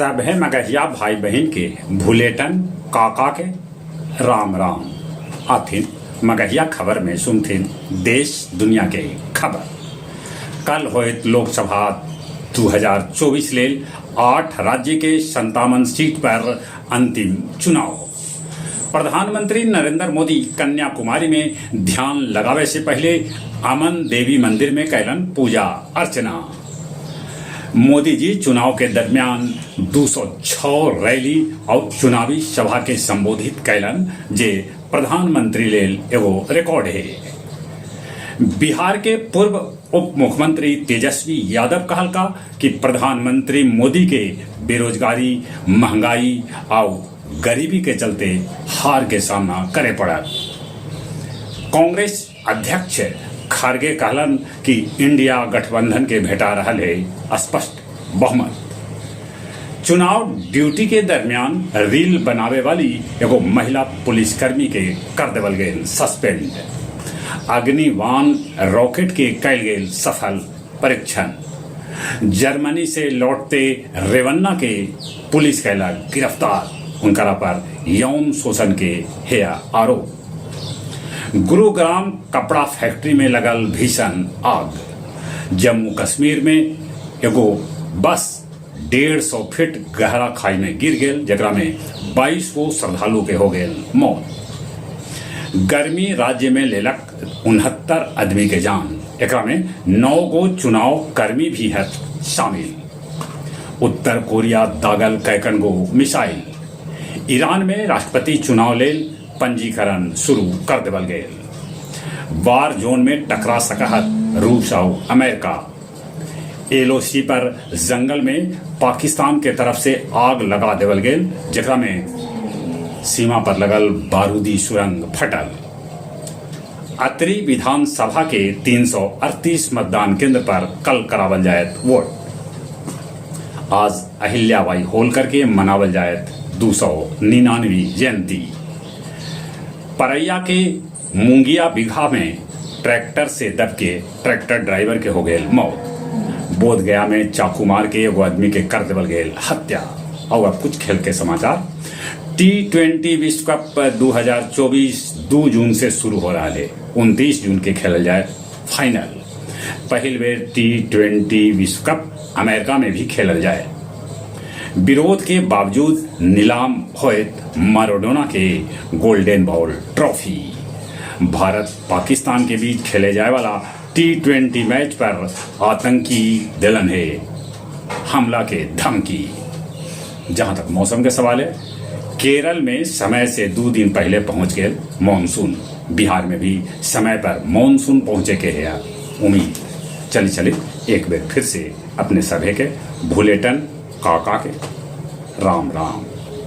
सभे मगहिया भाई बहिन के भुलेटन काका के राम राम। आथिन मगहिया खबर में सुनथिन देश दुनिया के खबर। कल होयत लोकसभा 2024 लेल 8 राज्य के 57 सीट पर अंतिम चुनाव। प्रधानमंत्री नरेंद्र मोदी कन्याकुमारी में ध्यान लगावे से पहले अमन देवी मंदिर में कैलन पूजा अर्चना। मोदी जी चुनाव के दरमियान 206 रैली और चुनावी सभा के संबोधित कैलन, जे प्रधानमंत्री लेल एगो रिकॉर्ड हे। बिहार के पूर्व उप मुख्यमंत्री तेजस्वी यादव कहलका कि प्रधानमंत्री मोदी के बेरोजगारी, महंगाई आउ गरीबी के चलते हार के सामना करे पड़ल। कांग्रेस अध्यक्ष खड़गे कहलन कि इंडिया गठबंधन के भेटा रहल है स्पष्ट बहुमत। चुनाव ड्यूटी के दरमियान रील बनावे वाली एगो महिला पुलिसकर्मी के कर देवल गेल सस्पेंड। अग्निवान रॉकेट के कैल गेल सफल परीक्षण। जर्मनी से लौटते रेवन्ना के पुलिस कैला गिरफ्तार, उनकरा पर यौन शोषण के हेया आरोप। गुरुग्राम कपड़ा फैक्ट्री में लगल भीषण आग। जम्मू कश्मीर में एगो बस 150 फीट गहरा खाई में गिर गेल, जेकरा में 22 गो श्रद्धालु के हो गेल मौत। गर्मी राज्य में लेलक 69 आदमी के जान, एकरा में 9 गो चुनाव कर्मी भी है शामिल। उत्तर कोरिया दागल कैकन गो मिसाइल। ईरान में राष्ट्रपति चुनाव लेल पंजीकरण शुरू कर देवल गेल। वार जोन में टकरा सकहत रूस और अमेरिका। एलओसी पर जंगल में पाकिस्तान के तरफ से आग लगा देवल गेल, जेकरा में सीमा पर लगल बारूदी सुरंग फटल। अतरी विधानसभा के 338 मतदान केंद्र पर कल करावल जायत वोट। आज अहिल्याबाई होलकर के मनावल जायत 299वीं जयंती। परैया के मुंगिया बिघा में ट्रैक्टर से दब के ट्रैक्टर ड्राइवर के हो गेल मौत। बोध गया में चाकू मार के एगो आदमी के कर देवल गेल हत्या। और अब कुछ खेल के समाचार। टी20 विश्व कप 2024 2 जून से शुरू हो रहा है। 29 जून के खेलल जाए फाइनल। पहिल बेर टी20 विश्व कप अमेरिका में भी खेलल जाए। विरोध के बावजूद नीलाम होयत माराडोना के golden ball trophy. Bharat Pakistan के बीच खेले जाए वाला टी20 मैच पर आतंकी दिलन है हमला के धमकी। जहां तक मौसम के सवाल है, केरल में समय से 2 दिन पहले पहुंच गए मानसून। बिहार में भी समय पर मानसून पहुंचे के है उम्मीद। चले चले एक बार फिर से अपने सभे के भुलेटन काका के राम राम।